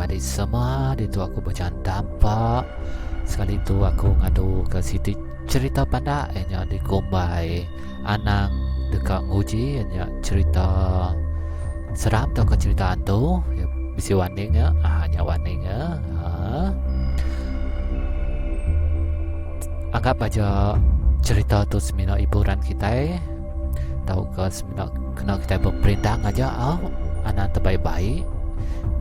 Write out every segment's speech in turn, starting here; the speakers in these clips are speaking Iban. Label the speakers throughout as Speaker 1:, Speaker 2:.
Speaker 1: madi semua ditu aku bejaan tampak sekali tu aku ngadu ke siti cerita pandak iya nya dikumbai anang deka nguji iya nya cerita seram tauka cerita antu bisi warning nya ah nya warning nya ah anggap aja cerita tu semina hiburan kitai tauka semina kena kitai beperindang aja au anang tebaik-baik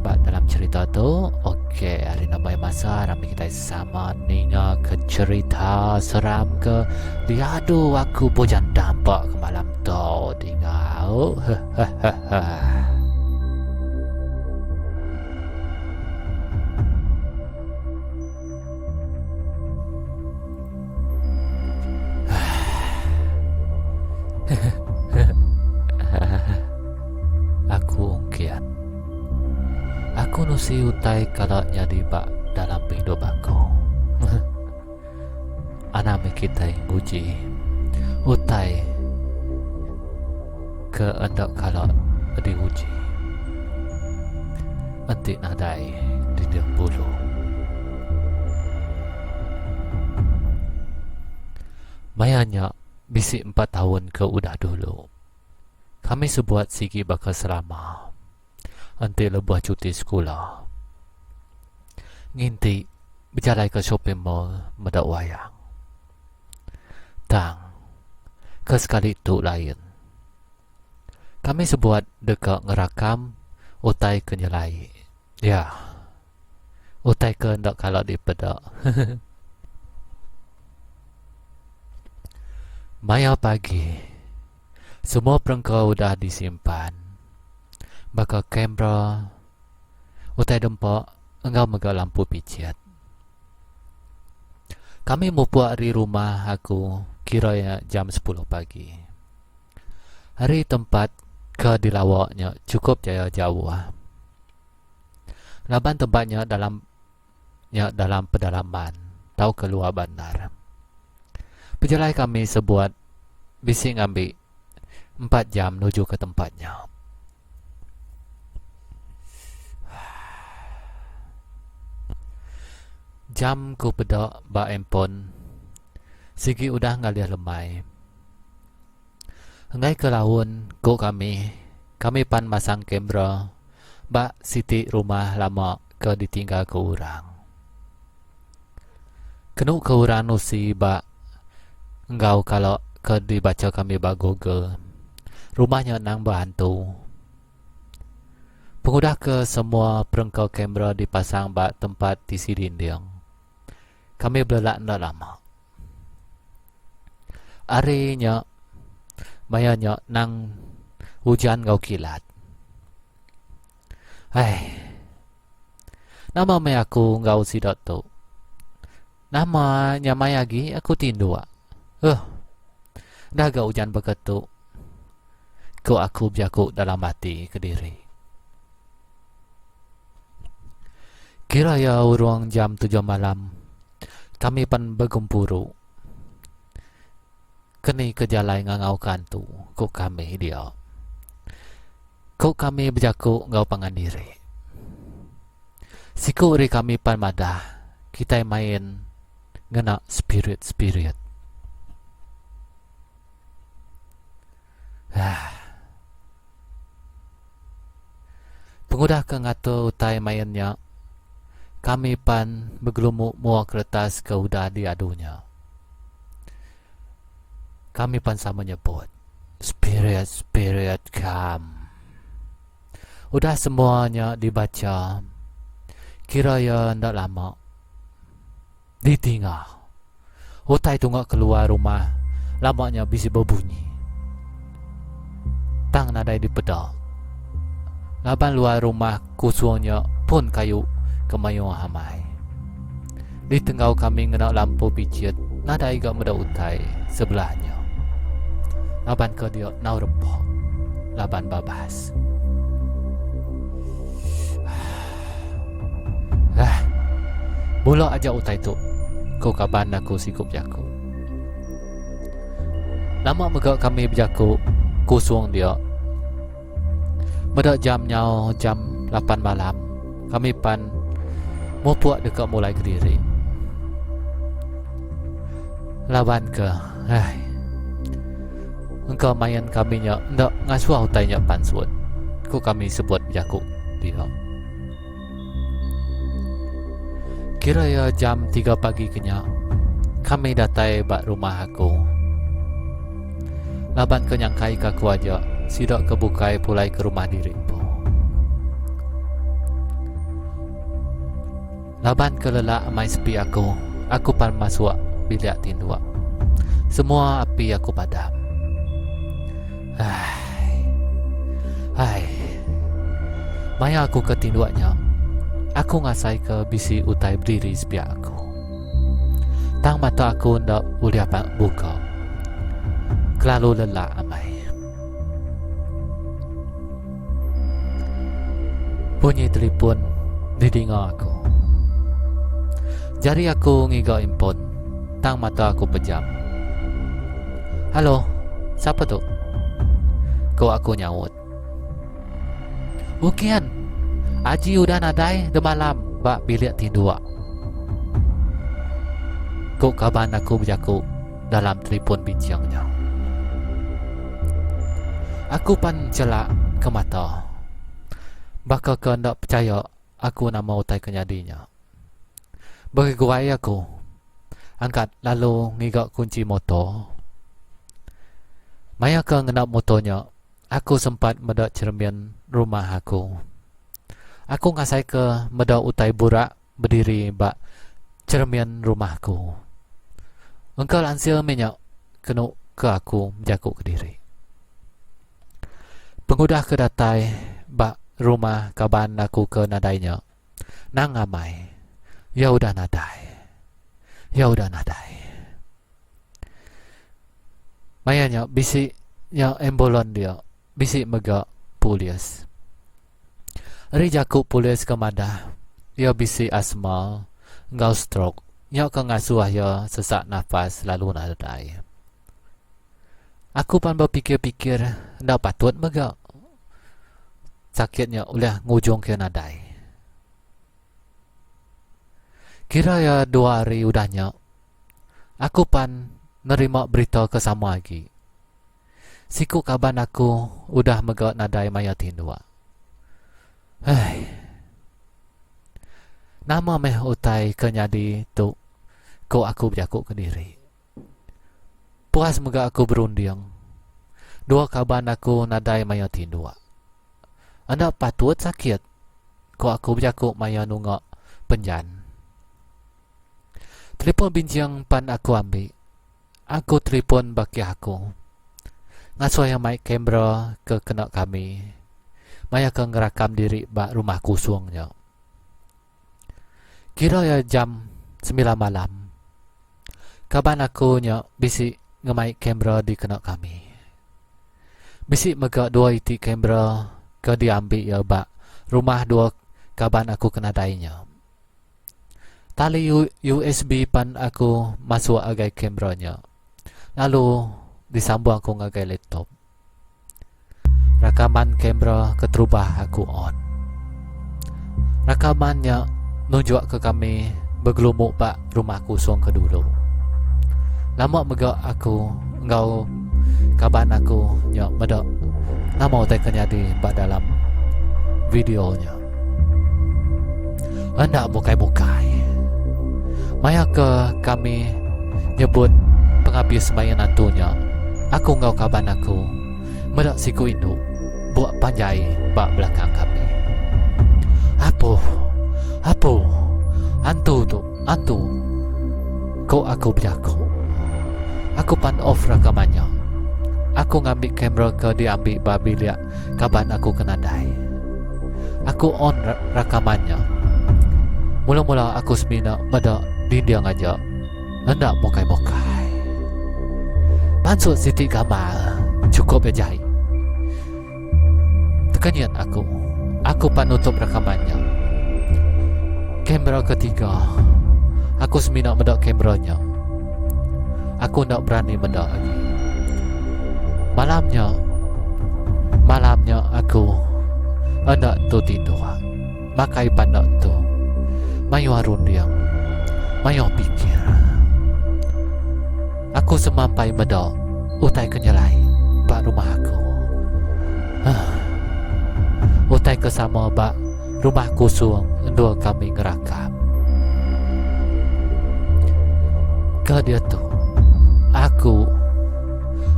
Speaker 1: ba dalam cerita tu okey hari nama masa rami kitai sama ninga ke cerita seram ke diadu aku bojan dampak ke malam tu dinga au Aku ungkit. Aku nusi utai kala nyadi ba dalam pengidup aku. Anang meh kitai nguji utai ke enda kala diuji. Enti nadai dinding bulu. Maya nya bisi empat taun ke udah dulu. Kami sebuat sigi baka selama enti lebuh cuti sekula. Nginti bejalai ke shopping mall meda wayang. Tang ke sekali tu lain. Kami sebuat deka ngerakam utai ke nyelai. Ya. Utai ke enda kala dipeda. Maya pagi, semua perengka udah disimpan baka kamera, utai dempa enggau mega lampu pichit. Kami mupuk ari rumah aku kira iya jam sepuluh pagi. Ari tempat ke dilawa nya chukup jaya jauh. Laban tempat nya dalam nya dalam pedalaman tauka luar bandar. Pejalai kami sebuat bisi ngambi empat jam nuju ke tempat nya. Jam ku peda ba handphone sigi udah ngalih lemai. Enggai ke laun ku kami, kami pan masang kamera ba siti rumah lama ke ditinggal ke orang. Kenu ke orang nusi ba enggau kala ke dibacha kami ba Google, rumah nya endang behantu. Pengudah ke semua perengka kamera dipasang ba tempat tisi dinding, kami belelak enda lama. Ari nya maya nya nang ujan enggau kilat. Ai. Nama meh aku enggau sida tu. Nama nyamai agi aku tinduk. Huh. Dah ga ujan baka tu. Ku aku bejaku dalam ati kediri. Kira iya urung jam tujuh malam kami pan begempuru. Keni ke jalai ngangau ke antu, ku kami dia. Ku kami bejaku enggau pangan diri. Siku ari kami pan madah kitai main ngena spirit-spirit. Pengudah ke ngatur utai main nya, kami pan begelumu mua keretas ke udah diadu nya. Kami pan sama nyebut, Spirit, spirit come. Udah semua nya dibacha, kira iya enda lama. Ditinga. Utai tunga keluar rumah lama nya bisi bebunyi. Tang nadai dipeda. Laban luar rumah kusung nya pun kayu ke mayuh amai. Ditenggau kami ngena lampu pichit nadai ga meda utai sebelah nya. Laban ke dia enggau repa laban babas. Ah. Bula aja utai tu, ku kaban aku siku bejaku. Lama mega kami bejaku kusung dia. Meda jam nyau jam lapan malam. kami pan mupuk deka mulai kediri. Laban ke ai engka main kami nya enda ngasuh utai nya pansut, ku kami sebut bejaku dia. Kira iya jam tiga pagi ke nya, kami datai ba rumah aku. Laban ke nyangkai ke aku aja, sida ke bukai pulai ke rumah diri empu. Laban ke lelak amai sepi aku, aku pan masuk bilik tinduk. Semua api aku padam. Ai. Ai. Maya aku ke tinduk nya, aku ngasaika bisi utai bediri sepiak aku. Tang mata aku enda ulih buka. Kelalu lelak amai. Bunyi telipon didinga aku. Jari aku ngiga impon tang mata aku pejam. Halo, sapa tu? Ku aku nyaut. Ukian, Aji udah nadai demalam ba bilik tinduk. Ku kaban aku bejaku dalam telipon binching nya. Aku pan chelak ke mata. Baka ke enda pechaya aku nama utai ke nyadi nya. Begeguai aku angkat lalu ngiga kunchi motor. Maya ke ngena motor nya, aku sempat meda cheremin rumah aku. Aku ngasaika meda utai burak bediri ba cheremin rumah aku. Engka lansil mih nya kenu ke aku bejaku kediri. Pengudah ke datai ba rumah kaban aku ke nadai nya, Nang amai. Iya udah nadai. Iya udah nadai. Maya nya bisi nya ambulan dia, bisi mega polis. Ari jaku polis ke madah iya bisi asma enggau stroke nya ke ngasuh iya sesak nafas lalu nadai. Aku pan bepikir-pikir enda patut mega sakit nya ulih ngujungka iya nadai. Kira iya dua hari udah nya, aku pan nerima berita ke sama agi. Siku kaban aku udah mega nadai maya tinduk. Hei. Nama meh utai ke nyadi tu ku aku bejaku kediri. Puas mega aku berunding. Dua kaban aku nadai maya tinduk. Enda patut sakit, ku aku bejaku maya nunga penjan. Telipon binching pan aku ambi. Aku telipon bakih aku. Ngasuh iya mai kamera ke kena kami maya ke ngerakam diri ba rumah kusung nya. Kira iya jam semilan malam. Kaban aku nya bisi ngemai kamera dikena kami. Bisi mega dua iti kamera ke diambi iya ba rumah dua kaban aku ke nadai nya. Tali USB pan aku masuk agai kamera nya lalu disambung aku ngagai laptop. Rakaman kamera keterubah aku on. Rakaman nya nunjukka kami begelumu ba rumah kusung ke dulu. Lama mega aku enggau kaban aku nya meda nama utai ke nyadi ba dalam video nya. Enda bukai-bukai. Maya ke kami nyebut pengabis main antu nya, aku enggau kaban aku meda siku indu buk panjai ba belakang kami. Apuh! Apuh! Antu tu, antu! Ku aku bejaku. Aku pan off rakaman nya. Aku ngambi kamera ke diambi ba bilik kaban aku ke nadai. Aku on rakaman nya. Mula-mula aku semina meda dinding aja enda mukai-mukai. Pansut siti gamal chukup iya jai. Tekenyit aku. Aku pan nutup rakaman nya. Kamera ketiga. Aku semina meda kamera nya. Aku enda berani meda agi. Malam nya, malam nya aku enda entu tinduk. Makai pan enda entu. Mayuh runding. Mayuh pikir. Aku semampai meda utai ke nyelai ba rumah aku. Huh. Utai ke sama ba rumah kusung endur kami ngerakam. Ke diatu, aku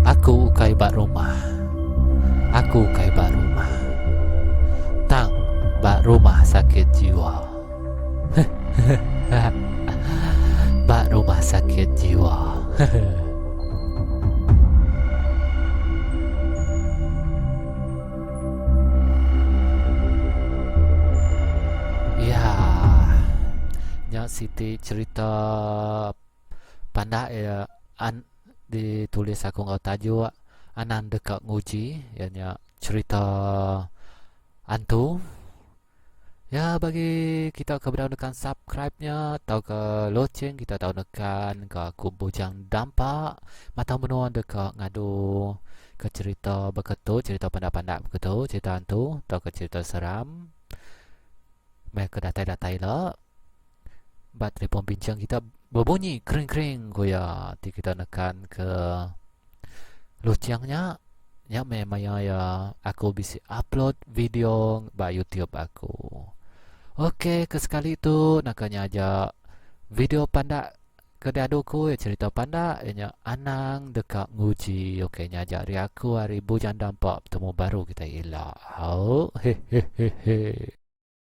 Speaker 1: aku ukai ba rumah. Aku ukai ba rumah. Tang ba rumah sakit jiwa. Ba rumah sakit jiwa. Ya. Nya siti cerita pandak iya an ditulis aku enggau tajuk Anang Deka Nguji iya nya cerita antu. Ya bagi kita ke bedau nekan subscribe nya tauka loceng kita tau nekan ke aku Bujang Dampa matau menua deka ngadu ke cerita baka tu cerita pandak-pandak baka tu cerita antu tauka cerita seram meh ke datai-datai ila ba telefon bincang kita bebunyi kering-kering ku iya ti kita nekan ke Luching nya, nya meh maya iya aku bisi upload video ba YouTube aku. Ok ke sekali tu naka nya aja video pandak ke diadu ku iya cerita pandak iya nya anang deka nguji. Ok nya aja ari aku ari Bujang Dampa betemu baru kitai ila. Au hehehehe.